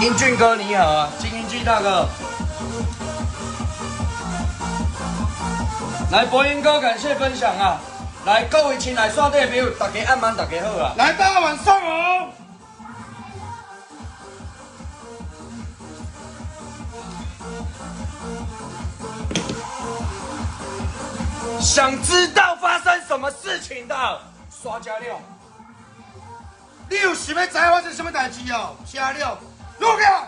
英俊哥你好啊，金英俊大哥，来博英哥感谢分享啊，来各位亲爱线顶的朋友，大家暗晚大家好啊，来大家晚上好。想知道发生什么事情的，刷加六。你有想欲知发生什么代志哦？加六。录掉。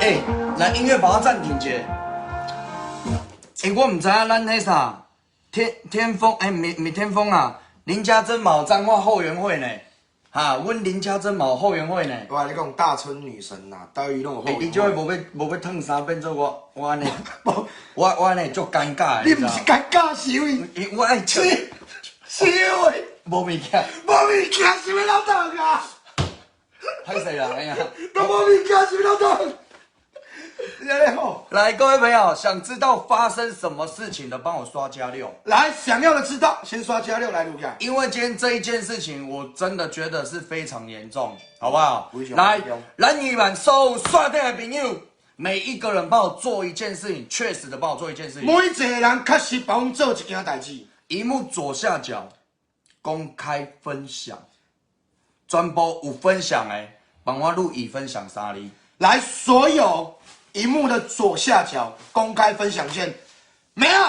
欸，来音乐把它暂停一下。欸，我唔知影咱彼啥天天风，欸，毋是天风啊，林家珍嘛有彰化后援会呢。哈，阮林家珍嘛有后援会呢。我跟你讲，大春女神呐，待遇拢有后援会。欸，伊这会无欲脱衫，变做我我按呢，我按呢足尴尬。你毋是尴尬，是因为我爱笑，是因为无物件，无物件是欲老当啊。歹势啦，哎呀，都无物件是欲老当。来，各位朋友，想知道发生什么事情的，帮我刷加六。来，想要的知道，先刷加六来录下。因为今天这一件事情，我真的觉得是非常严重，好不好？来，咱希望所有线顶的朋友，每一个人帮我做一件事情，确实的帮我做一件事情。每一个人确实帮我做一件代志。萤幕左下角公开分享，全部有分享的，帮我录已分享三字。来，所有。萤幕的左下角公开分享线，没有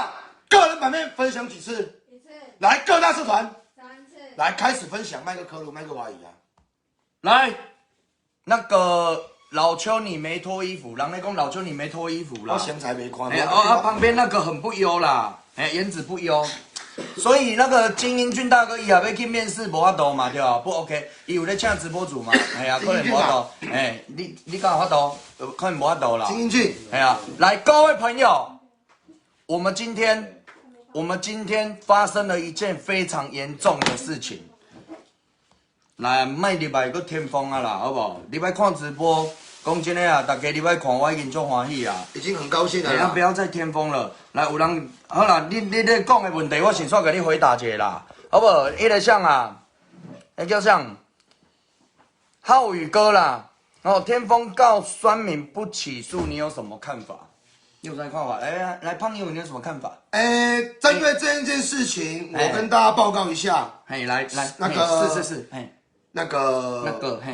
个人版面分享几次？一次。来各大社团三次。来开始分享，麦克科鲁，麦克华语啊。来，那个老邱你没脱衣服，人咧讲老邱你没脱衣服啦。我身材没看。哎，哦啊，旁边那个很不优啦，哎，颜值不优，所以那个金英俊大哥伊也欲去面试，无法度嘛，对吧？不 OK，伊有咧请直播主嘛，哎呀，可能无法度。哎，你敢有法度？可能无法度啦。金英俊，哎呀，来，各位朋友，我们今天发生了一件非常严重的事情。来，莫入来阁天风啊啦，好不好？入来看直播，讲真的啊，大家入来看我已经足欢喜啊，已经很高兴了。哎呀，不要再天风了。来，有人好啦，你咧讲的问题，我先煞共你回答一下啦，好不好？彼个谁啊？彼叫啥？浩宇哥啦。哦，天风告酸民不起诉，你有什么看法？你有什么看法？来来，胖友，你有什么看法？哎，针对这一件事情，我跟大家报告一下。嘿，来来，那个是是是，嘿，那个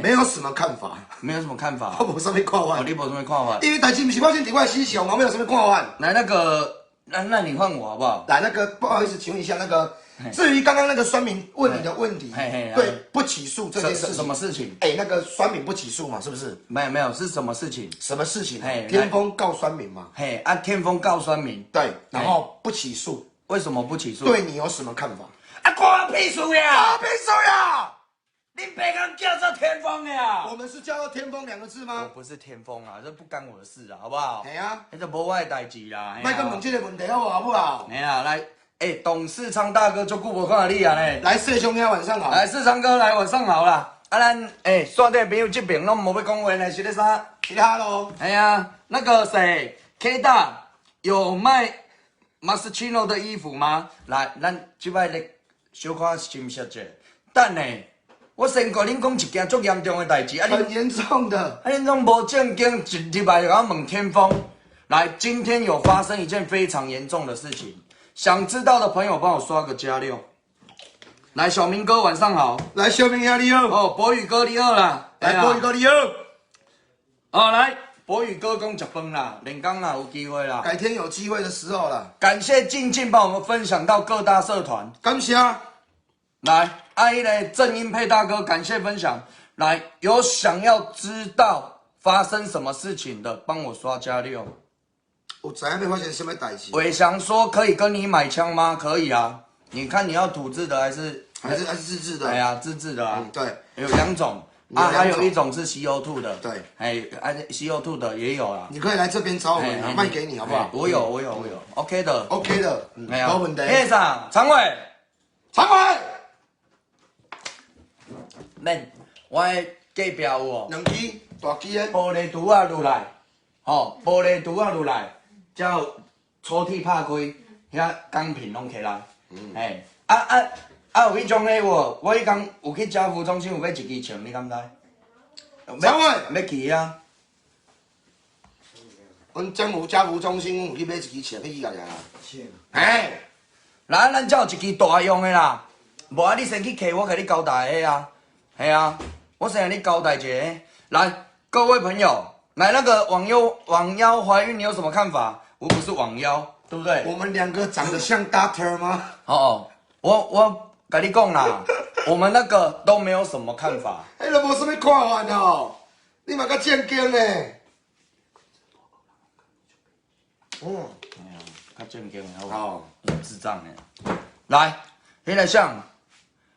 没有什么看法，没有什么看法。我无什么看法，你无什么看法？因为代志不是发生在我身上，我没有什么看法。来，那个，那你换我好不好？来，那个不好意思，请问一下，那个至于刚刚那个酸民问你的问题，对，不起诉这件事，什么事情？哎，那个酸民不起诉嘛，是不是？没有没有，是什么事情？什么事情？天风告酸民嘛。嘿，啊，天风告酸民，对，然后不起诉，为什么不起诉？对你有什么看法？啊，关我屁事呀！关我屁事呀！你别讲叫做天风呀！我们是叫做天风两个字吗？我不是天风啊，这不干我的事啊，好不好？系啊，那就无我的代志啦。莫阁问这个问题好不好？哎呀，来，哎，董世昌大哥，足久无看到你啊呢。来，世昌兄晚上好。来，世昌哥来，晚上好啦。啊，咱哎，线顶朋友这边拢无欲讲话呢，是咧啥？是咧哈喽。哎呀，那个谁，K 大有卖马斯奇诺的衣服吗？来，咱这摆咧小可深说者，等下。我先共恁讲一件足严重的代志，啊，很严重的，啊，恁拢无正经，一入来就共我问天风。来，今天有发生一件非常严重的事情，想知道的朋友帮我刷个加六。来，小明哥晚上好。来，小明兄你好。哦，博宇哥你好啦。来，博宇哥你好。哦，来，博宇哥講食飯啦，連工啦，有機會啦。改天有機會的時候啦。感謝靜靜幫我們分享到各大社團。感謝。來，啊彼个正音配大哥，感謝分享。來，有想要知道發生什麼事情的，幫我刷加六。有知影欲發生啥物代誌？偉翔說可以跟你買槍嗎？可以啊，你看你要土製的還是還是自製的？哎呀，自製的啊。嗯，對，有兩種啊，還有一種是 CO2 的。對，哎，啊 CO2 的也有啊。你可以來這邊找我們啊，賣給你好不好？我有，我有，我有，OK 的，OK 的，沒有沒問題。那啥，常偉，常偉，免，我的隔壁有哦，兩支大支的玻璃櫥仔落來，吼，玻璃櫥仔落來，才有抽屜拍開，遐鋼瓶攏起來，嘿，啊啊啊，有彼種的無？我彼工有去家福中心有買一支槍，你敢知？常偉，欲去啊？阮政府家福中心，阮有去買一支槍去伊家爾。嘿，來，咱這有一支大用的啦，無啊，你先去揢，我共你交代的啊。嘿啊，我先共你交代一下。來，各位朋友，來那個網友網妖懷孕，你有什麼看法？我不是網妖，對不對？我們兩個長得像 doctor 嗎？哦，我共你講啦，我們那個都沒有什麼看法。彼都無啥物看法哦，你嘛較正經呢。嗯，較正經的好無？智障的。來，彼個像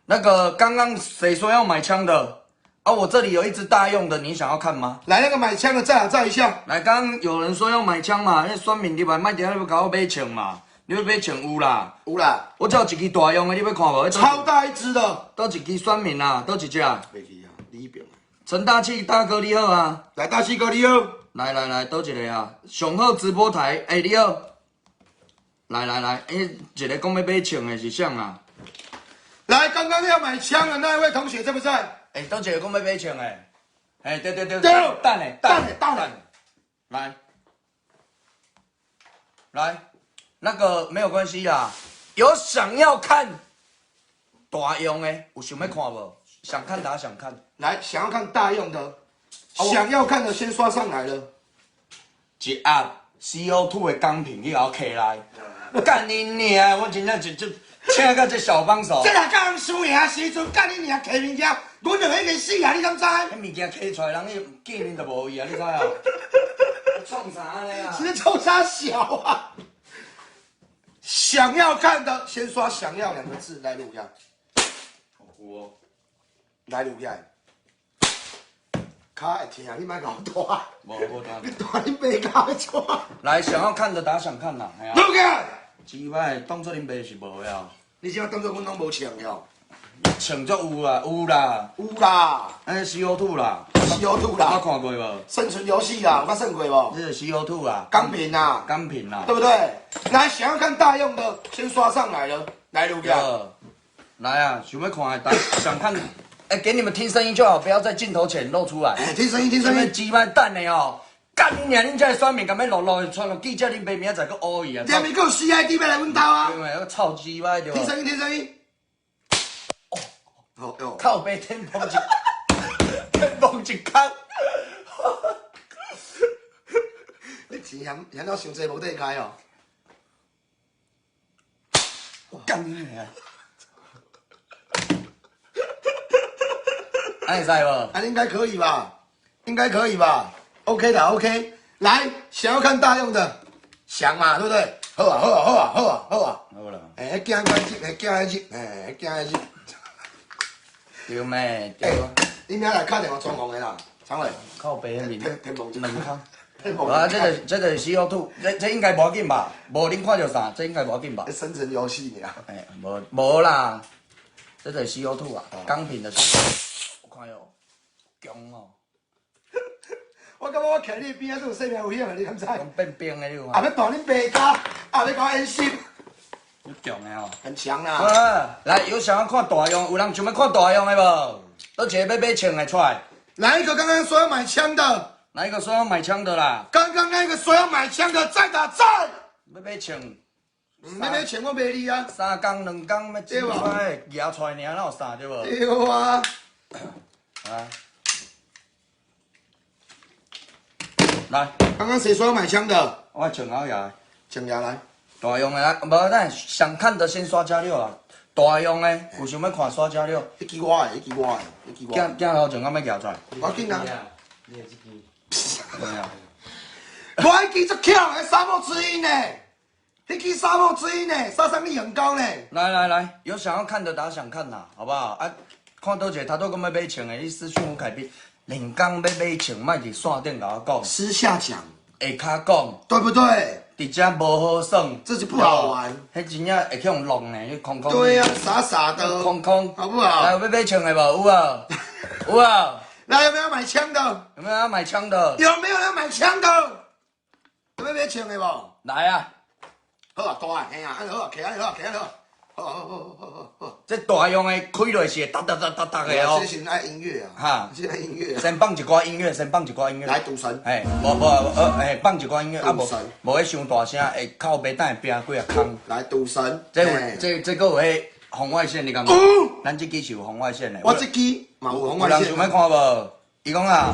那個剛剛誰說要買槍的？啊，我這裡有一支大用的，你想要看嗎？來，那個買槍的再來再一下。來，剛剛有人說要買槍嘛，那選民入來，莫佇遐欲共我買槍嘛，你欲買槍有啦？有啦。我這有一支大用的，你欲看無？超大一支的。佗一支選民啊？佗一隻？袂記啊，李炳。陳大器大哥你好啊！來，大器哥你好。來來來，佗一個啊？上好直播台，欸你好。來來來，欸，一個講欲買槍的是啥啊？來，剛剛要買槍的那一位同學在不在？欸，佗一個講欲買槍的？欸，對對對，對，等下，等下，等下，來，來，那個沒有關係啦。有想要看大用的，有想欲看無？想看打想看。來，想要看大用的，想要看的先刷上來了。一盒 CO2 的鋼瓶，你共我揢來，幹你娘！我真正就就請個這小幫手。這若共人輸贏時陣，幹你娘揢物件，阮兩個已經死啊！你敢知？彼物件揢出來，人伊見面就無去啊！你知啊？創啥呢？是創啥小啊？想要看的，先刷“想要”兩個字來錄下。有哦。來錄起來。跤會疼，你莫共我帶。無無帶。你帶恁爸跤欲怎？來，想要看的打想看啦。錄起來。雞掰，當作恁爸是無的啊。你這當作阮攏無槍的哦。槍足有啦，有啦。有啦。欸，CO2 啦。 CO2 啦。有看過無？生存遊戲啦，有捌算過無？這是 CO2 啦。鋼瓶啦。鋼瓶啦。對不對？來，想要看大用的，先刷上來了。來錄起來。來啊，想欲看的，想看。欸，給你們聽聲音就好，不要在鏡頭前露出來。欸，聽聲音，聽聲音。雞掰等的哦，幹你娘！恁這的選民敢欲落落去，跙落記者恁爸明仔載閣烏伊啊！前面閣有 CID 欲來阮兜啊！對咪？臭雞掰對無？聽聲音，聽聲音。哦，哦，靠北天崩一，天崩一空。你錢嫌嫌到傷濟無得開哦。我幹你娘！會使無？啊，應該可以吧？應該可以吧？OK 的，OK。來，想要看大用的，想嘛，對不對？好啊，好啊，好啊，好啊，好啊。好啦。欸，驚該入，欸，驚該入，欸，驚該入。對咩？對。你明仔來敲電話裝潢的啦，常偉。靠北面。天天兩空。天崩。啊，這個 CO2，這應該無要緊吧？無恁看著啥？這應該無要緊吧？生存遊戲爾。欸，無無啦，這就是 CO2 啊，鋼瓶的。我看喲，強哦！我感覺我徛你邊仔都有生命危險啊！你敢知？變冰的你有啊！欲斷恁爸跤，啊！欲共我演習。你強的哦。很強啦。啊，來，有想要看大用，有人想欲看大用的無？佗一個欲買槍的出來。來一個剛剛說要買槍的？哪一個說要買槍的啦？剛剛那個說要買槍的，再打讚。欲買槍？欲買槍我賣你啊。三工兩工欲對無？舉出來爾，哪有啥對無？對啊。啊。來，剛剛誰說要買槍的？我穿好嘢。請下來。大用的來，無咱想看的先刷加六啊。大用的有想欲看刷加六。彼支我的，彼支我的，彼支我的。鏡鏡頭前敢欲舉出來？無要緊啊。你的這支。對啊。我彼支足巧的，沙漠之鷹呢？彼支沙漠之鷹呢？殺傷力很高呢。來來來，有想要看的打想看啦，好不好？啊，看佗一个，頭拄講欲買槍的，你私訊吳凱斌，連講欲買槍，莫佇線頂共我講。私下講。下跤講。對不對？佇遮無好耍，這就不好玩。彼真正會去予弄呢，你空空。對啊，傻傻的。空空，好不好？來，有欲買槍的無？有無？有無？來，有沒有買槍的？有沒有要買槍的？有沒有要買槍的？有欲買槍的無？來啊！好啊，大的，嘿啊，按呢好啊，徛按呢好啊，徛按呢好。好好好好好好。這大用的開落是會噠噠噠噠噠的哦。這是愛音樂啊！哈，這愛音樂。先放一寡音樂，先放一寡音樂。來賭神。嘿，無無嘿，放一寡音樂，啊無無彼傷大聲，會靠袂等會拚幾仔空。來賭神。這有這這閣有彼紅外線，你感覺？咱這支是有紅外線的。我這支嘛有紅外線。有人想欲看無？伊講啊，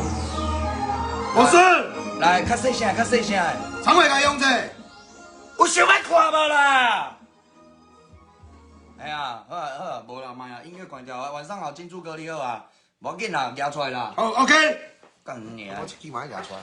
我是。來，較細聲，較細聲。常偉來用這。有想欲看無啦？哎呀，好啊好啊，無啦，莫啊，音樂關掉啊。晚上好，金柱哥你好啊，無要緊啦，舉出來啦。好，OK。幹你娘！我這支嘛愛舉出來。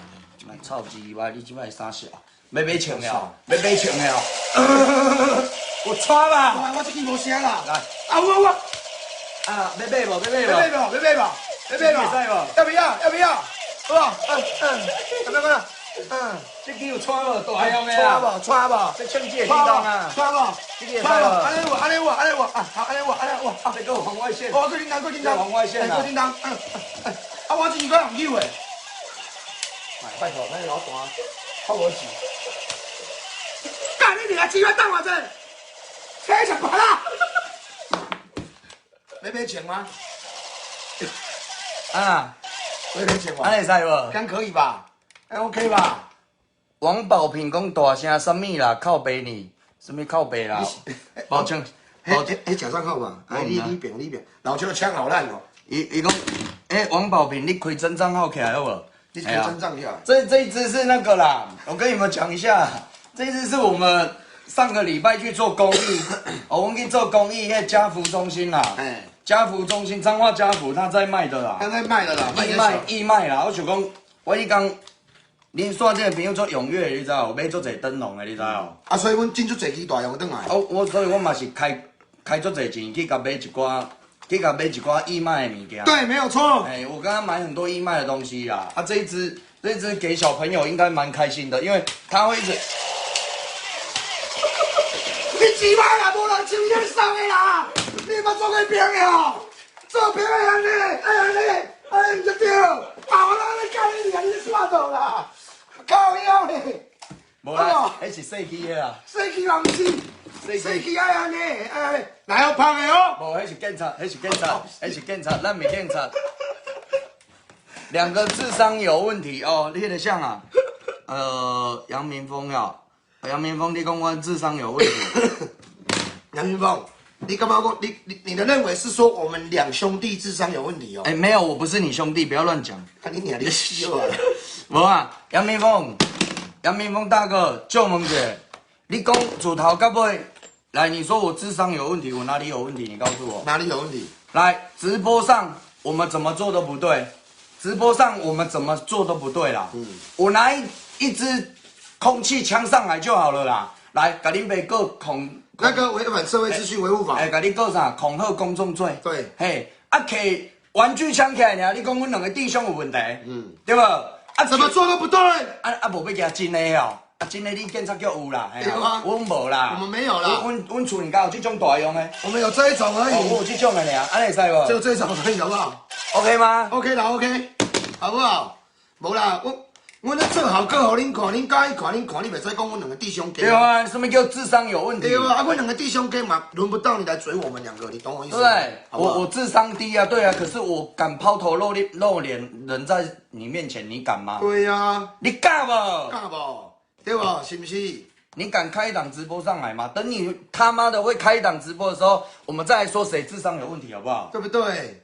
莫臭雞巴，你這擺啥小？欲買槍的哦，欲買槍的哦。有掣吧？我這支無聲啦。來，啊有有。啊，欲買無？欲買無？欲買無？欲買無？欲買無？要不要？要不要？好無？嗯嗯，要不要？嗯，這支有掣無？大用的啊。掣無？掣無？這槍支會叮當啊。掣無？這支會掣無？按呢有，按呢有，按呢有啊！好，按呢有，按呢有啊！這閣有紅外線。哦，閣叮當，閣叮當。紅外線啊。閣叮當。嗯嗯。啊，我這支閣用扭的。拜託，咱老大，較無錢。幹你娘！錢我當偌濟？78啦。欲買槍嗎？啊。欲買槍無？按呢會使無？這樣可以吧？還 OK 吧？王寶平講大聲啥物啦？靠北呢？啥物靠北啦？抱歉，抱歉，彼假帳號嘛？哎，你你變你變，老邱的槍好爛哦。伊伊講，欸，王寶平，你開真帳號起來好無？你開真帳起來。這一支是那個啦，我跟你們講一下，這一支是我們上個禮拜去做公益，哦，我們去做公益，彼家福中心啦，家福中心彰化家福他在賣的啦，他在賣的啦，義賣義賣啦，我想講，我彼工。恁線頂的朋友足踴躍，你知無？買足濟燈籠的，你知無？啊，所以阮進足濟支大用轉來。哦，我所以我嘛是開開足濟錢去共買一寡，去共買一寡義賣的物件。對，沒有錯。哎，我剛剛買很多義賣的東西啦。啊，這一支，這一支給小朋友應該蠻開心的，因為他會一直。你雞掰啦，無人搶你送的啦！你捌做過兵的哦？做兵的按呢，愛按呢，按呢毋對。啊，我哪咧幹你啊？你煞到啦！靠腰咧！無啦，彼是細支的啦。細支嘛毋是，細支愛按呢，愛按呢，來哦，芳的哦。無，彼是警察，彼是警察，彼是警察，咱毋是警察。兩個智商有問題哦，你彼個啥啊？楊明峰呀，楊明峰，你講我智商有問題？楊明峰，你幹嘛講？你的認為是說我們兩兄弟智商有問題哦？哎，沒有，我不是你兄弟，不要亂講。看你娘的笑啊！無啊，楊明峰，楊明峰大哥，借問一下，你講自頭到尾，來，你說我智商有問題，我哪裡有問題？你告訴我。哪裡有問題？來，直播上我們怎麼做都不對，直播上我們怎麼做都不對啦。我拿一支空氣槍上來就好了啦。來，共恁爸告恐那個違反社會秩序維護法。哎，共你告啥？恐嚇公眾罪。對。嘿，啊，提玩具槍起來爾，你講阮兩個智商有問題？嗯，對無？啊，怎麼做都不對。啊啊，無欲舉真的哦。啊，真的你警察局有啦，對啊，阮無啦。我們沒有啦。阮阮厝裡敢有這種大用的？我們有這一種而已。我有這種的爾，按呢會使無？就這種而已，好不好？OK 嗎？OK 啦，OK，好不好？無啦，我阮咧做效果予恁看，恁佮意看，恁看，你袂使講阮兩個智商低。對啊，什麼叫智商有問題？對啊，啊，阮兩個智商低嘛，輪不到你來嘴我們兩個，你懂我意思嗎？對，我智商低啊，對啊，可是我敢拋頭露臉露臉人在你面前，你敢嗎？對啊，你敢無？敢無？對無？是不是？你敢開一檔直播上來嗎？等你他媽的會開一檔直播的時候，我們再來說誰智商有問題，好不好？對不對？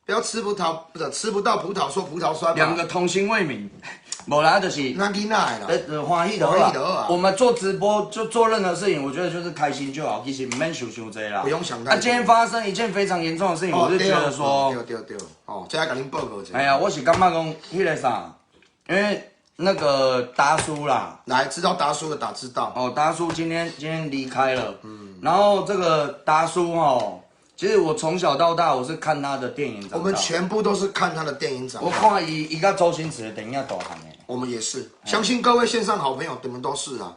不要吃葡萄，不是吃不到葡萄說葡萄酸嘛。兩個童心未泯，無啦，就是咱囡仔的啦。歡喜就好歡喜就好啊。我們做直播就做任何事情，我覺得就是開心就好，其實毋免想傷濟啦。不用想太多。啊，今天發生一件非常嚴重的事情，我就覺得說，對對對，哦，這愛共恁報告一下。哎呀，我是感覺講彼個啥，因為那個達叔啦，來，知道達叔的打知道。哦，達叔今天離開了，然後這個達叔哦，其實我從小到大我是看他的電影長大。我們全部都是看他的電影長大。我看伊伊佮周星馳的電影大漢的。我們也是，相信各位線上好朋友，你們都是啊。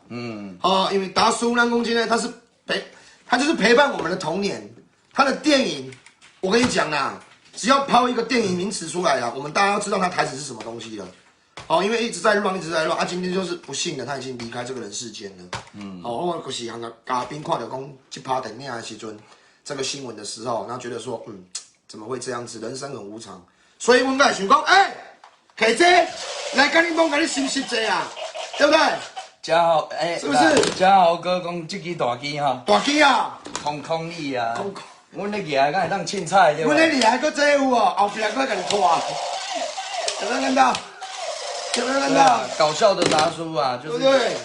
哦，因為達叔南宮今天他是陪，他就是陪伴我們的童年。他的電影，我跟你講啦，只要拋一個電影名詞出來啦，我們大家都知道他台詞是什麼東西了。哦，因為一直在亂，一直在亂。啊，今天就是不幸的，他已經離開這個人世間了。哦，我就是向個嘉賓看到講這拍電影的時陣，這個新聞的時候，然後覺得說，怎麼會這樣子？人生很無常。所以阮才會想講，哎，摕這來共恁講，共你心息者啊，對不對？嘉豪，哎，是不是？嘉豪哥講這支大支哈，大支啊，空空椅啊，空空。阮咧舉來敢會當凊彩對無？阮咧掠閣這有哦，後壁閣共你拖，有沒有看到？有沒有看到？搞笑的達叔啊，就是對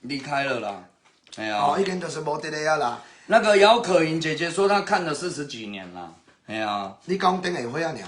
離開了啦。哎呀，哦，已經就是無佇咧啊啦。那個姚可盈姐姐說她看了40幾年了。哎呀，你講頂下會啊爾？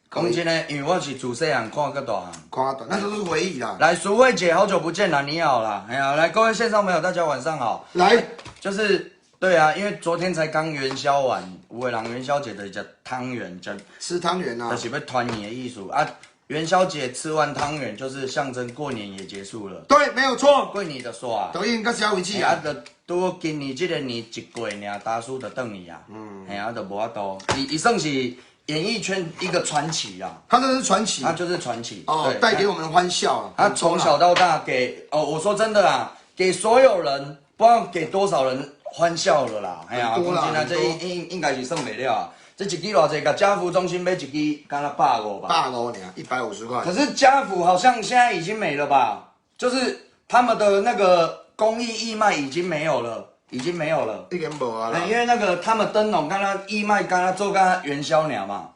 講真的，因為我是自細漢看到大漢，看到大，那都是回憶啦。來，淑慧姐，好久不見了，你好啦。哎呀，來各位線上朋友，大家晚上好。來，就是對啊，因為昨天才剛元宵完，有的人元宵節就是食湯圓，食吃湯圓啊，就是欲團圓的意思啊。元宵節吃完湯圓，就是象徵過年也結束了。對，沒有錯。過年就煞啊，都已經到這為止啊。啊，就拄好今年這個年一過爾，達叔就轉去啊。嘿啊，就無法度。伊算是演藝圈一個傳奇啊。他真的是傳奇。他就是傳奇。哦，帶給我們歡笑啊。他從小到大給哦，我說真的啦，給所有人，不知道給多少人歡笑了啦。哎呀，講真啊，這應該是算袂了啊。這一支偌濟？共家福中心買一支，敢若百五吧。百五爾，150塊。可是家福好像現在已經沒了吧？就是他們的那個公益義賣已經沒有了，已經沒有了。已經無啊。因為那個他們燈籠，敢若義賣，敢若做敢元宵爾嘛。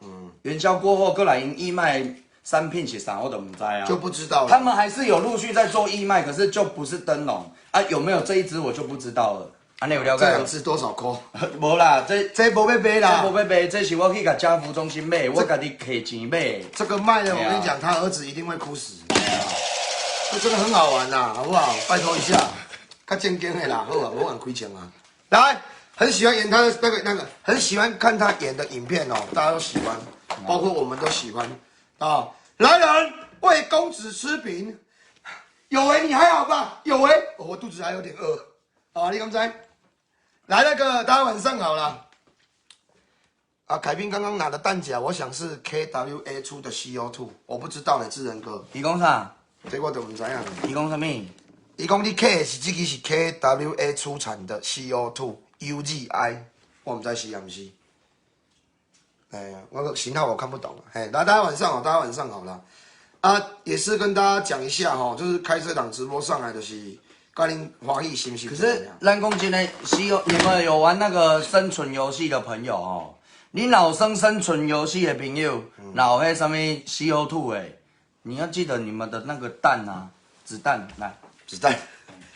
元宵過後，閣來𪜶義賣產品是啥，我都毋知啊。就不知道了。他們還是有陸續在做義賣，可是就不是燈籠啊？有沒有這一支我就不知道了。按呢有了解？這兩支多少塊？無啦，這這無欲賣啦，這無欲賣，這是我去共家福中心買，我家己摕錢買。這個賣了，我跟你講，他兒子一定會哭死。這真的很好玩呐，好不好？拜託一下，較正經的啦，好啊，無敢虧錢啊。來，很喜歡演他的那個，很喜歡看他演的影片哦，大家都喜歡，包括我們都喜歡啊。來人，餵公子吃餅。有為你還好吧？有為，我肚子還有點餓啊，你敢知？來，那個大家晚上好了。啊，凱賓剛剛拿的彈夾，我想是 KWA 出的 CO2，我不知道呢，智仁哥。伊講啥？這我就毋知影。伊講啥物？伊講你 K 是這支是 KWA 出產的 CO2 UZI，我毋知是毋是。哎呀，那個型號我看不懂。嘿，來，大家晚上好，大家晚上好了。啊，也是跟大家講一下哈，就是開這檔直播上來的是。共恁歡喜心是？可是咱講真的，是有你們有玩那個生存遊戲的朋友哦，你老生生存遊戲的朋友，老彼啥物 CO2 的，你要記得你們的那個彈啊，子彈來，子彈，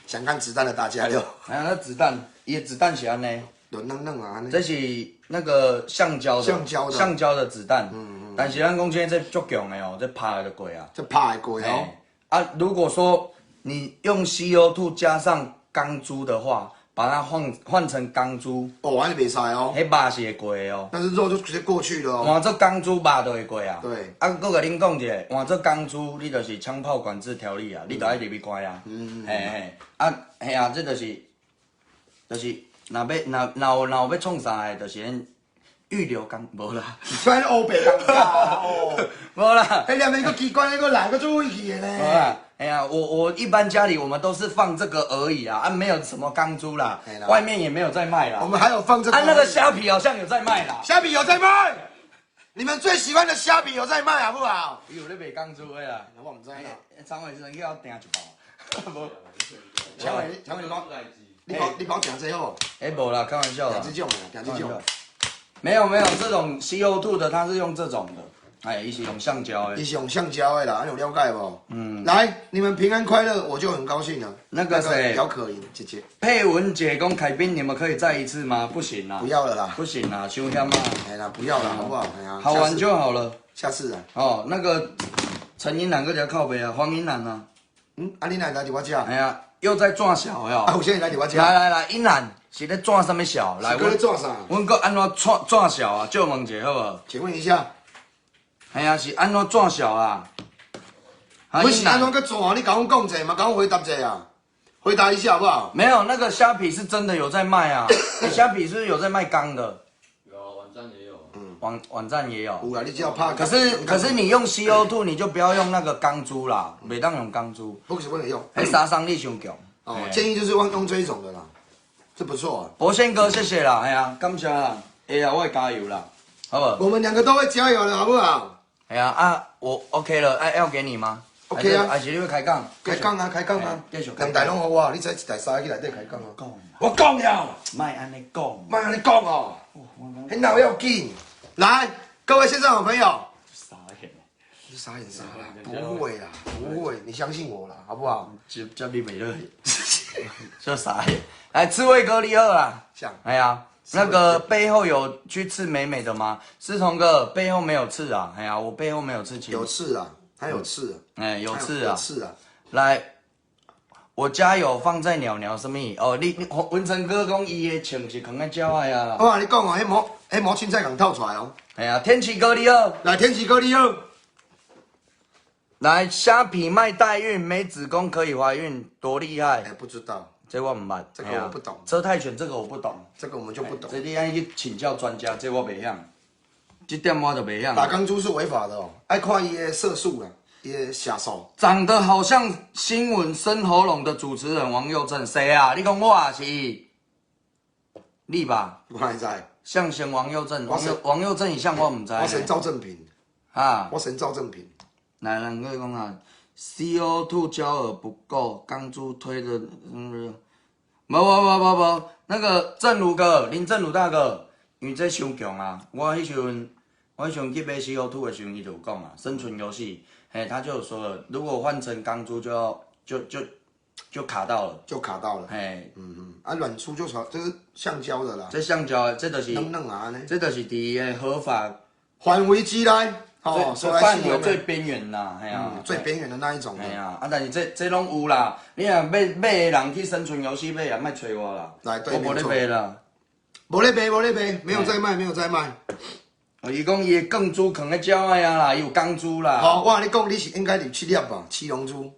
想看子彈的大家六。哎呀，那子彈，伊的子彈是按呢，軟軟軟啊，這是那個橡膠的，橡膠的，橡膠的子彈。但是咱講真的，這足強的哦，這拍會過啊，這拍會過哦。啊，如果說你用 CO2 加上鋼珠的話，把它換成鋼珠，哦，按呢袂使哦，彼肉是會過的哦。但是肉就直接過去了哦。換做鋼珠肉就會過啊。對。啊，閣共恁講一下，換做鋼珠，你就是槍炮管制條例啊，你就愛入去關啊。嘿嘿，啊，嘿啊，這就是，就是若欲若若有若有欲創啥的，就是𪜶預留鋼無啦。反正烏白講哦。無啦。彼兩邊閣機關，閣來閣做危去的呢。無啦。哎呀，我一般家裡我們都是放這個而已啊，啊，沒有什麼鋼珠啦，外面也沒有在賣啦。我們還有放這個。啊，那個蝦皮好像有在賣啦。蝦皮有在賣，你們最喜歡的蝦皮有在賣，好不好？有咧賣鋼珠的啦，我毋知啦。張偉生叫我訂一包。無。張偉，張偉你幫，你幫我訂這好無？欸，無啦，開玩笑啦。訂這種的，訂這種。沒有沒有，這種 CO2 的，它是用這種的，哎，伊是用橡膠的。伊是用橡膠的啦，你有了解無？嗯。來，你們平安快樂，我就很高興了。那個誰姚可盈姐姐，佩文姐跟凱斌，你們可以再一次嗎？不行啦，不要了啦，不行啦，傷險啊！哎啦，不要了，好不好？哎呀，好玩就好了。下次啊。哦，那個陳英蘭閣佇靠北啊，黃英蘭啊。嗯，啊，你哪來佇我這？哎呀，又在轉小喲。啊，有啥人來佇我這？來來來，英蘭是咧轉啥物笑？來，是閣咧轉啥？阮閣按怎轉轉笑啊？借問一下好無？請問一下。係啊，是按怎轉笑啊？不是按怎閣轉？你共阮講者嘛，共阮回答者啊？回答一下好不好？沒有，那個蝦皮是真的有在賣啊。蝦皮是不是有在賣鋼的？有啊，網站也有。嗯，網站也有。有啦，你只要拍。可是你用 CO2，你就不要用那個鋼珠啦，袂當用鋼珠。不是不能用，彼殺傷力傷強。哦，建議就是用這一種的啦，這不錯啊。博憲哥，謝謝啦，哎呀，感謝啦，哎呀，我會加油啦，好不好？我們兩個都會加油的，好不好？哎呀啊，我 OK 了，哎，要給你嗎？ OK 啊，還是你欲開講？開講啊，開講啊，繼續。兩台攏予我，你這一台三去內底開講啊。講，我講了，莫按呢講，莫按呢講哦。很老要緊，來，各位線上好朋友。傻眼，你傻眼啥啦？不會啦，不會，你相信我啦，好不好？接接你袂落，就傻眼。來，刺蝟哥你好啦。像。哎呀，那個背後有去刺美美的嗎？思彤哥背後沒有刺啊？哎呀，我背後沒有刺。有刺啊，他有刺。哎，有刺啊。有刺啊。來，我家有放在鳥鳥什麼？哦，你文成哥講伊的穿是囥在鳥仔啊。我共你講哦，彼毛凊彩共透出來哦。哎呀，天啟哥你好。來，天啟哥你好。來，蝦皮賣代孕，沒子宮可以懷孕，多厲害！哎，不知道，這我毋捌，這個我不懂。車太犬這個我不懂，這個我們就不懂。這你愛去請教專家，這我袂曉。這點我就袂曉。打鋼珠是違法的哦，愛看伊的色素啦，伊的下手。長得好像新聞生喉嚨的主持人王佑正，誰啊？你講我是你吧？我哪知？像神王佑正，王佑正伊像我毋知。我神趙正平。啊！我神趙正平。來，人閣講啊，CO2 焦耳不夠，鋼珠推的，嗯，無無無無無，那個正如哥，林正如大哥，因為這傷強啊！我彼時陣去買 CO2 的時陣，伊就有講啊，生存遊戲，嘿，他就有說了，如果換成鋼珠就要就卡到了，就卡到了，嘿，嗯嗯，啊，軟珠就這是橡膠的啦，這橡膠的，這就是軟軟啊呢，這就是佇個合法範圍之內。哦，範圍最邊緣啦，嘿啊，最邊緣的那一種。嘿啊，啊，但是這攏有啦，你若欲買的人去生存遊戲買啊，莫揣我啦。來，對，我無咧賣啦。無咧賣，無咧賣，沒有在賣，沒有在賣。哦，伊講伊的鋼珠囥咧鳥仔啊啦，伊有鋼珠啦。好，我共你講，你是應該入七粒吧？七龍珠。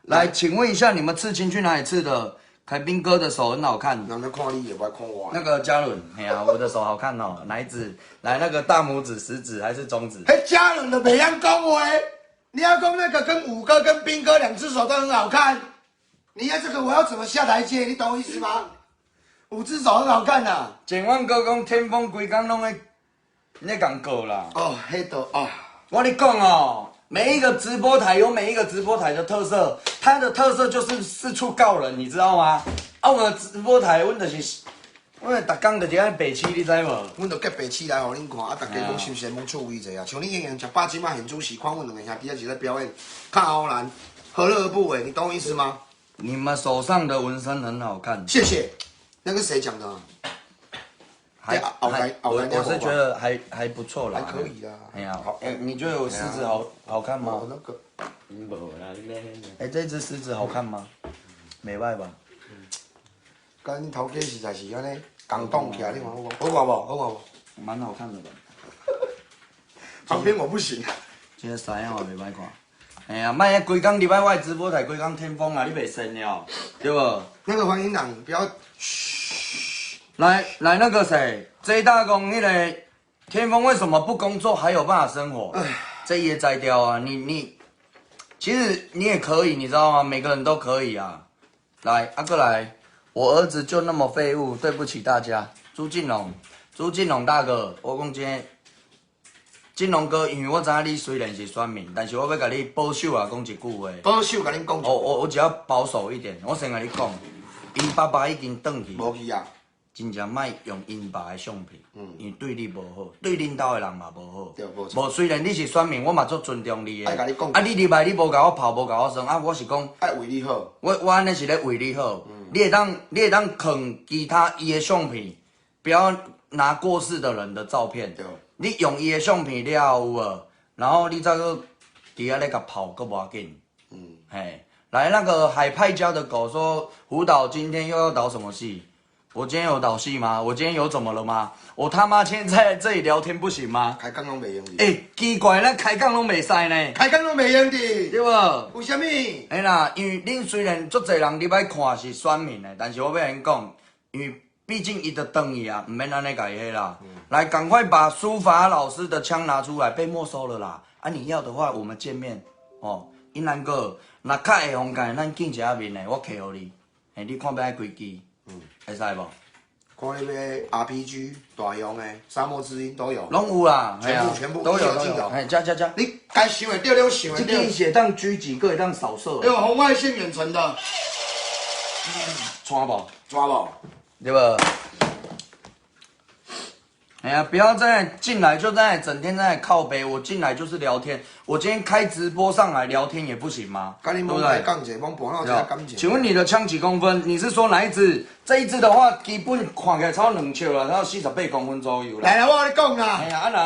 來，請問一下，你們刺青去哪裡刺的？凱斌哥的手很好看。人家看你也不愛看我。那個嘉倫，哎呀，我的手好看哦，哪一指？來，那個大拇指、食指還是中指？嘿，嘉倫都袂曉講話，你要講那個跟五哥跟斌哥兩隻手都很好看。你要這個我要怎麼下台階？你懂我意思嗎？五隻手很好看吶。簡萬哥講天風規工攏咧咧共告啦。哦，彼都啊，我跟你講哦，每一個直播台有每一個直播台的特色，它的特色就是四處告人，你知道嗎？啊，我們的直播台，阮就是，阮逐工就是愛白痴，你知無？阮就結白痴來予恁看，啊，大家攏是毋是攏趣味者啊？像你營養食飽，這擺現主時看阮兩个兄弟仔是咧表演，較唬難，何樂而不為？你懂我意思嗎？你們手上的紋身很好看，謝謝。那個誰講的？還還我是覺得還不錯啦，還可以啊。哎呀，好，哎，你覺得我獅子好好看嗎？那個，無啦，你咩？哎，這隻獅子好看嗎？袂䆀吧？佮恁頭家實在是按呢，共動起來，你看好看，好看無？好看無？蠻好看的吧？旁邊我不行。這個獅仔嘛袂䆀看。哎呀，莫遐規工入來我的直播台，規工天風啊，你袂神了，對無？那個黃營長，不要，噓。來來，那個誰，這大公那個天風為什麼不工作還有辦法生活？這也摘掉啊！你，其實你也可以，你知道嗎？每個人都可以啊。來，阿哥來，我兒子就那麼廢物，對不起大家。朱進龍，朱進龍大哥，我講真，進龍哥，因為我知影你雖然是選民，但是我欲共你保守啊，講一句話。保守共恁講。我只要保守一點，我先共你講，𪜶爸爸已經轉去。無去啊。真正莫用𪜶爸的相片，因為對你無好，對恁兜的人嘛無好。對，無錯。無，雖然你是選民，我嘛足尊重你的。愛共你講。啊，你入來你無共我泡，無共我耍，啊，我是講。愛為你好。我按呢是咧為你好。你會當囥其他伊的相片，不要拿過世的人的照片。對。你用伊的相片了後有無？然後你再閣佇遐咧共泡，閣無要緊。嘿，來那個海派家的狗說，胡導今天又要導什麼戲？我今天有導戲嗎？我今天有怎麼了嗎？我他媽今天在這裡聊天不行嗎？開講攏袂用的。欸，奇怪，咱開講攏袂使呢。開講攏袂用的，對無？為啥物？嘿啦，因為恁雖然足濟人入來看是選民的，但是我欲共𪜶講，因為畢竟伊就轉去啊，毋免按呢共伊彼啦。來，趕快把書法老師的槍拿出來，被沒收了啦。啊，你要的話，我們見面哦。英蘭哥，若較會予共，咱見一下面的，我摕予你。嘿，你看欲愛幾支？會使無？看你欲 RPG 大用的，沙漠之鷹都有，攏有啦，全部全部都有都有。嘿，加加加，你該想會著，你想會著。這支會當狙擊，閣會當掃射。有紅外線遠程的。穿無？抓無？對無？哎呀，不要再進來就在整天在靠北。我進來就是聊天，我今天開直播上來聊天也不行嗎？對不對？請問你的槍幾公分？你是說哪一支？這一支的話，基本看起來超兩尺啦，超48公分左右啦。來啦，我共你講啦。哎呀，啊那，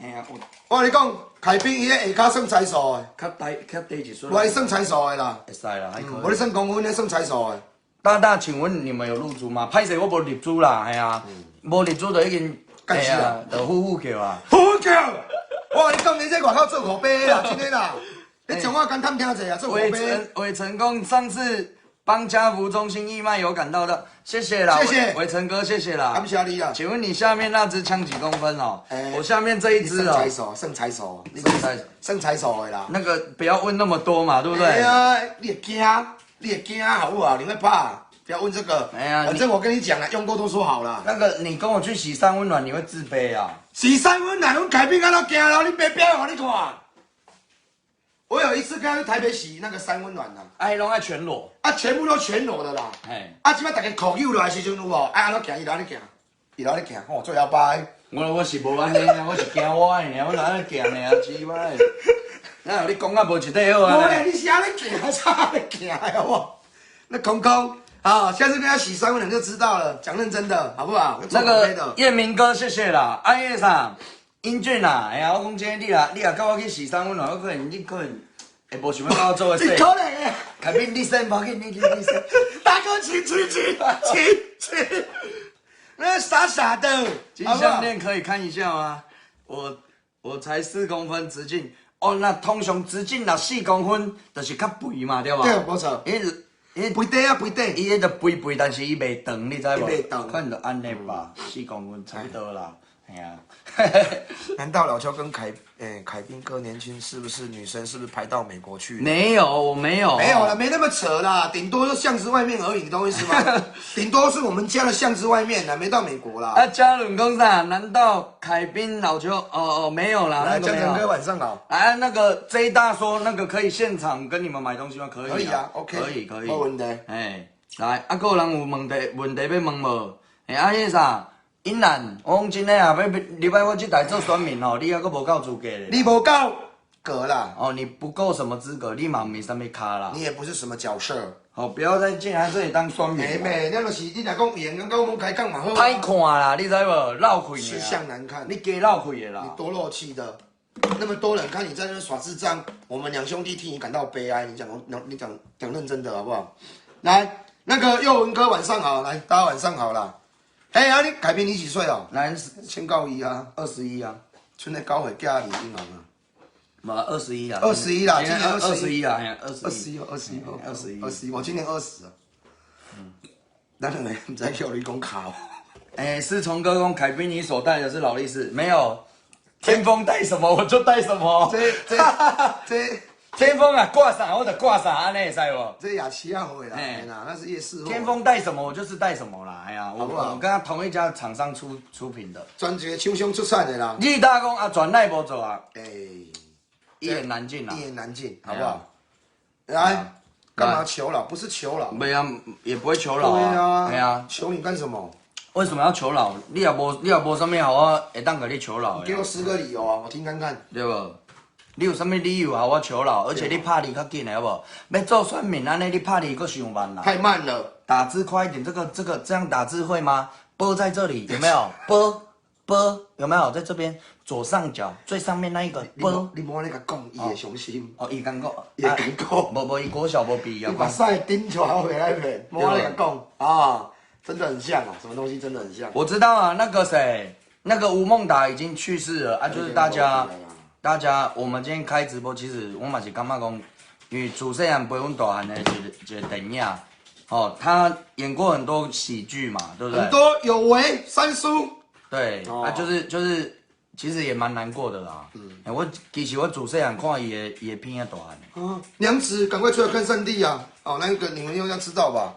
哎呀，我共你講，凱賓伊個下跤算彩數的，較低較低一寸。我算彩數的啦。會使啦，還可以。無咧算公分，咧算彩數的。大大，請問你們有入珠嗎？歹勢，我無入珠啦，係啊，無入珠就已經，該死啊，就呼呼叫啊，呼呼叫！我共你講，你這外口做苦白啦，真的啦，你講話敢探聽者啊，做苦白。偉成功上次幫家福中心義賣有感到的，謝謝啦，謝謝偉成哥，謝謝啦，感謝你啦。請問你下面那支槍幾公分哦？我下面這一支哦。算彩數，算彩數，算彩數的啦。那個不要問那麼多嘛，對不對？對啊，你會驚，你會驚好不好？你會怕？不要問這個，哎呀，反正我跟你講了，用過都說好了。那個，你跟我去洗三溫暖，你會自卑啊？洗三溫暖，阮凱賓安怎行咯？你別表演予你看。我有一次跟他去台北洗那個三溫暖啦，哎，攏愛全裸，啊，全部都全裸的啦。哎，啊，這擺逐家褲扭落來時陣有無？啊，按怎行？伊就按呢行，伊就按呢行，吼，做搖擺。我是無按呢，我是驚我的爾，我哪按呢行呢？奇怪，哪有你講啊無一塊好啊？無咧，你是按呢行，才按呢行的好無？那空空。好，下次跟他洗三溫暖就知道了。講認真的，好不好？那個葉明哥，謝謝啦。阿葉啥，英俊啊，哎呀，我講真，你若你若佮我去洗三溫暖，我可能你可能會無想欲佮我做伙洗。你可能的。凱賓，你先，無要緊，你先。大哥，請請請請請，那傻傻的。金項鏈可以看一下嗎？我才4公分直徑，哦，那通常直徑若四公分，就是較肥嘛，對無？對，無錯。伊肥底啊，肥底，伊彼個肥肥，但是伊袂長，你知無？伊袂長，可能就按呢吧，4公分差不多啦，嘿啊。難道老邱跟凱賓哥年輕，是不是女生是不是排到美國去？沒有，我沒有，沒有了，沒那麼扯啦，頂多就巷子外面而已，你懂我意思嗎？頂多是我們家的巷子外面啦，沒到美國啦。啊，嘉倫公啥？難道凱賓老邱？哦哦，沒有啦。來，嘉誠哥晚上好。哎，那個 J 大說那個可以現場跟你們買東西嗎？可以，可以啊，OK，可以可以。沒問題。哎，來，啊，閣有人有問題問題欲問無？哎，啊，彼个啥？英蘭，我講真的啊，欲入來我這台做選民吼，你猶閣無夠資格咧。你無夠格啦！哦，你不夠什麼資格，你嘛毋是啥物咖啦。你也不是什麼角色。好，不要再進來這裡當選民。欸妹，那就是你若講演，跟我們開講嘛好。歹看啦，你知無？漏氣。吃相難看。你加漏氣的啦。你多漏氣的，那麼多人看你在那耍智障，我們兩兄弟替你感到悲哀。你講，你講講認真的好不好？來，那個佑文哥晚上好，來大家晚上好啦。哎呀，你凱賓你幾歲哦？來，先告一啊， 21啊，賰咧九歲囝二銀行啊。嘛，二十一啊，二十一啦，今年二十一啊，21，21，21，21，我今年20啊。嗯，咱兩個毋知叫你講卡。哎，思從哥講凱賓，你所戴的是勞力士，沒有？天風戴什麼我就戴什麼。這這這天風啊，掛啥我就掛啥，按呢會使無？這夜市仔貨啦，那是夜市貨。天風戴什麼我就是戴什麼啦，哎呀，我跟他同一家廠商出品的。專一個廠商出產的啦。你大公啊，轉奈無做啊？哎，一言難盡啊，一言難盡，好不好？來，幹嘛求饒？不是求饒。袂啊，也不會求饒。對啊，對啊。求你幹什麼？為什麼要求饒？你也無啥物予我會當共你求饒的。給我10個理由啊，我聽看看。對無？你有啥物理由予我求饒？而且你拍字較緊的好無？欲做選民按呢，你拍字閣傷慢啦。太慢了。打字快一點，這個這樣打字會嗎？波在這裡有沒有？波波有沒有？在這邊左上角最上面那一個波。你莫按呢共講，伊會傷心。哦，伊感覺。伊會感覺。無無，伊國小無畢業。你把屎頂出來，我袂來騙。莫按呢共講啊，真的很像啊，什麼東西真的很像。我知道啊，那個誰，那個吳孟達已經去世了啊，就是大家，我們今天開直播，其實我嘛是感覺講，因為自細漢陪阮大漢的一個電影，哦，他演過很多喜劇嘛，對不對？很多有為三叔。對，啊，就是，其實也蠻難過的啦。嗯，我其實我自細漢看伊的片仔大漢的。啊，娘子，趕快出來看上帝啊！哦，那個你們應該知道吧？